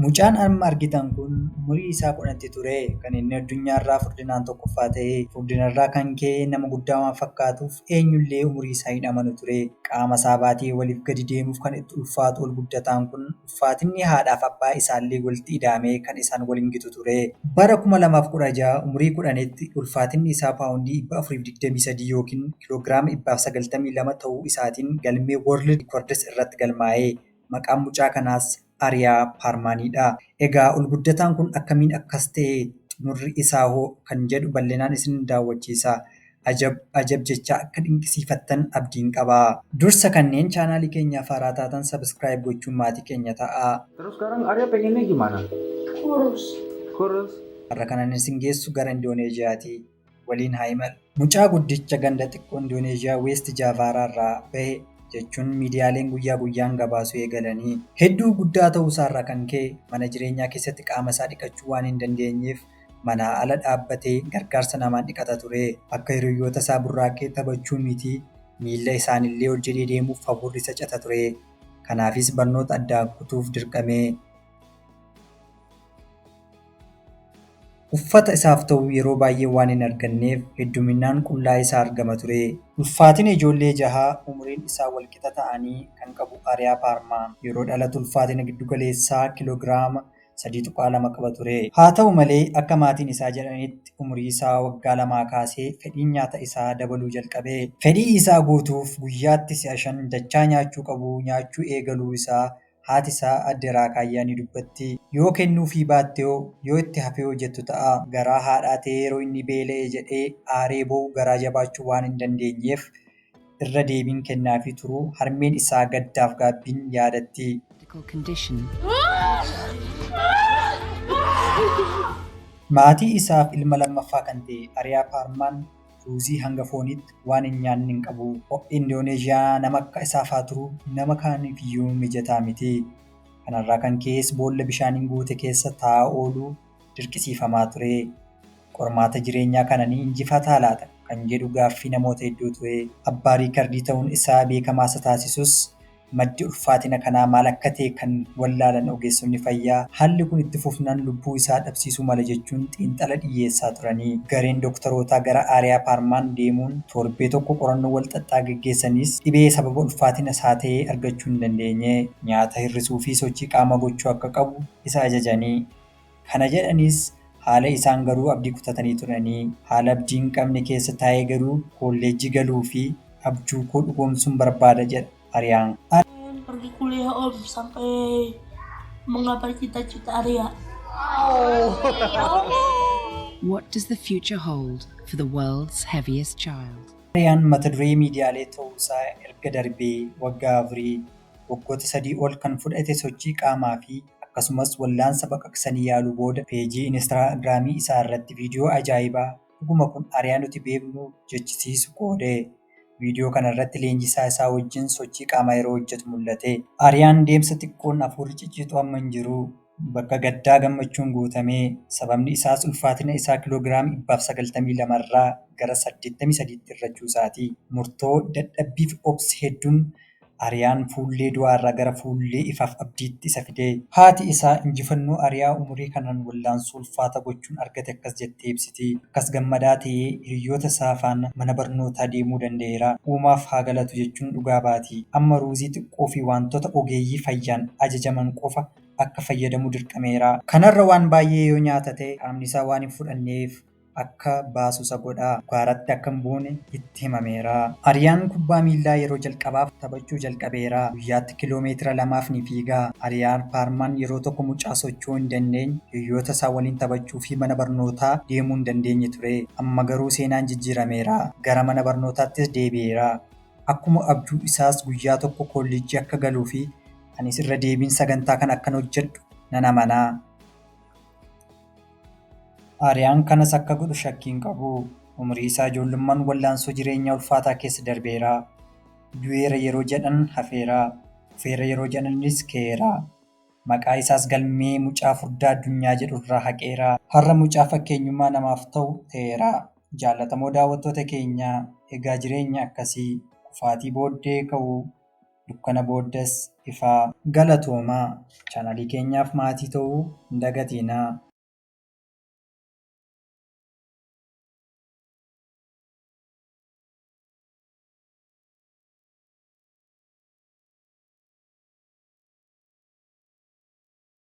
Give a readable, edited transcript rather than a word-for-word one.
Mucaan amma argitan kun umurii isaa 10tti ture kan inni addunyaarraa furdinaan tokkoffaa ta'e. Furdinarraa kan ka'e nama guddaa waan fakkaatuuf eenyullee umurii isaa hin amanu ture. Qaama isaa baatee waliif gadi deemuuf kan itti ulfaatu ol guddataan kun ulfaatinni haadhaaf abbaa isaallee walitti ida'amee kan isaan waliin gitu ture. Bara 2016 umurii 10tti ulfaatinni isaa paawundii 423 yookiin kiiloogiraama 192 ta'uu isaatiin galmee World Records irratti galmaa'e. Maqaan mucaa kanaas Ariyaa Paarmaaniidha. Egaa ol guddataan kun akkamiin akkas ta'e, xumurri isaa hoo kan jedhu bal'inaan isin daawwachiisa. Ajab ajab jechaa akka dinqisiifattan abdiin qaba. Dursa kanneen chaanaalii keenyaaf haaraa taatan subscribe gochuun maatii keenya ta'aa. Terus sekarang Arya pengennya gimana? Kurus. Kurus. Har'a kanan isin geessu gara Indooneeziyaati. Waliin haa imallu. Mucaa guddicha ganda xiqqoo Indooneeziyaa Weest Jaavaaraa irraa bahe jechuun miidiyaaleen guyyaa guyyaan gabaasuu eegalanii. Hedduu guddaa ta'uusaarraa kan ka'e mana jireenyaa keessatti qaama isaa dhiqachuu waan hin dandeenyeef manaa ala dhaabbatee gargaarsa namaan dhiqata ture. Akka hiriyyoota isaa burraaqee taphachuu miti, miilla isaanillee ol jedhee deemuuf hafuurri isa cata ture. Kanaafis barnoota addaan kutuuf dirqame. Uffata isaaf ta'u yeroo baay'ee waan hin arganneef hedduminaan qullaa isaa argama ture. Ulfaatina ijoollee jahaa umuriin isaa walqixa ta'anii kan qabu Ariyaa Paarmaan, yeroo dhalatu ulfaatina giddugaleessaa kiiloogiraama 3.2 qaba ture. Haa ta'u malee akka maatiin isaa jedhanitti umurii isaa waggaa lamaa kaasee fedhiin nyaata isaa dabaluu jalqabe. Fedhii isaa guutuuf guyyaatti si'a shan dachaa nyaachuu qabu nyaachuu eegaluu isaa haati isaa Aadde Raakaayyaa ni dubbatti. Yoo kennuufii baattehoo, yoo itti hafehoo jettu ta'a. Garaa haadhaa ta'ee yeroo inni beela'e jedhee aaree boo'u garaa jabaachuu waan hin dandeenyeef irra deebiin kennaafii turuu harmeen isaa gaddaaf gaabbiin yaadatti. Medical condition. Maatii isaaf ilma lammaffaa kan ta'e Ariyaa Paarmaan ruuzii hanga fooniitti waan hin nyaanne hin qabu. Ho'i Indooneezhiyaa nama akka isaaf haa turu nama kaaniifiyyuu mijataa miti. Kanarraa kan ka'es boolla bishaaniin guute keessa taa'aa ooluu dirqisiifamaa ture. Qormaata jireenyaa kana ni injifataa laata kan jedhu gaaffii namoota hedduu ture. Abbaa riikardii ta'uun isaa beekamaa isa taasisus maddi ulfaatina kanaa maal akka ta'e kan wallaalan ogeessonni fayyaa haalli kun itti fufnaan lubbuu isaa dhabsiisuu mala jechuun xiinxala dhiyyeessaa turanii. Gareen doktarootaa gara Aariyaa Paarmaan deemuun torbee tokko qorannoo walxaxxaa geggeessanis dhibee sababa ulfaatina isaa ta'e argachuu hin dandeenye. Nyaata hir'isuu fi sochii qaamaa gochuu akka qabu isa ajajanii. Kana jedhanis haala isaan garuu abdii kutatanii turanii. Haala abdii hin qabne keessa taa'ee garuu koolleejjii galuu fi abjuu koo dhugoomsuun barbaada jedha Ariyaan. Pergi kuliah, Om, sampai menggapai cita-cita Arya. What does the future hold for the world's heaviest child? Ariyaan mata duree miidiyaalee ta'uusaa erga darbee waggaa afurii, waggoota 3 ol kan fudhate sochii qaamaa fi akkasumas wallaansa baqaqsanii yaaluu booda peejii Inistaagiraamii isaa irratti viidiyoo ajaa'ibaa dhuguma kun Ariyaa nuti beeknu jechisiisu qoode. Viidiyoo kana irratti leenjisaa isaa wajjin sochii qaamaa yeroo hojjetu mul'ate. Ariyaan deemsa xiqqoon hafuurri ciccitu amma hin jiru. Bakka gaddaa gammachuun guutame. Sababni isaas ulfaatina isaa kiiloogiraama 192 irraa gara 83tti hir'achuu isaati. Murtoo, dadhabbii fi obsi hedduun Ariyaan fuullee du'aa irraa gara fuullee ifaaf abdiitti isa fide. Haati isaa injifannoo Ariyaa umurii kanaan wallaansoo ulfaataa gochuun argate akkas jettee ibsiti. Akkas gammadaa ta'ee hiriyyoota isaa faana mana barnootaa deemuu danda'eera. Uumaaf haa galatu jechuun dhugaa baati. Amma ruuzii xiqqoo fi waantota ogeeyyii fayyaan ajajaman qofa akka fayyadamu dirqameera. Kanarra waan baay'ee yoo nyaata ta'e qaamni isaa waan hin fudhanneef akka baasu isa godha. Gaaratti akka hin buune itti himameera. Ariyaan kubbaa miillaa yeroo jalqabaaf taphachuu jalqabeera. Guyyaatti kiloomeetira lamaaf ni fiiga. Ariyaan Paarmaan yeroo tokko mucaa socho'uu hin dandeenye, hiriyoota isaa waliin taphachuu fi mana barnootaa deemuu hin dandeenye ture. Amma garuu seenaan jijjiirameera. Gara mana barnootaattis deebi'eera. Akkuma abjuu isaas guyyaa tokko koolleejjii akka galuu fi anis irra deebiin sagantaa kana akkan hojjedhu nan amana. Ariyaan kanas akka godhu shakkii hin qabu. Umurii isaa ijoollummaan wallaansoo jireenyaa ulfaataa keessa darbeera. Du'eera yeroo jedhan hafeera. Kufeera yeroo jedhanis ka'eera. Maqaa isaas galmee mucaa furdaa addunyaa jedhurraa haqeera. Har'a mucaa fakkeenyummaa namaaf ta'u ta'eera. Jaallatamoo daawwattoota keenyaa, egaa jireenya akkasii, kufaatii booddee ka'uu, Dukkana booddas ifaa. Galatoomaa! Chaanalii keenyaaf maatii ta'uu hin dagatinaa.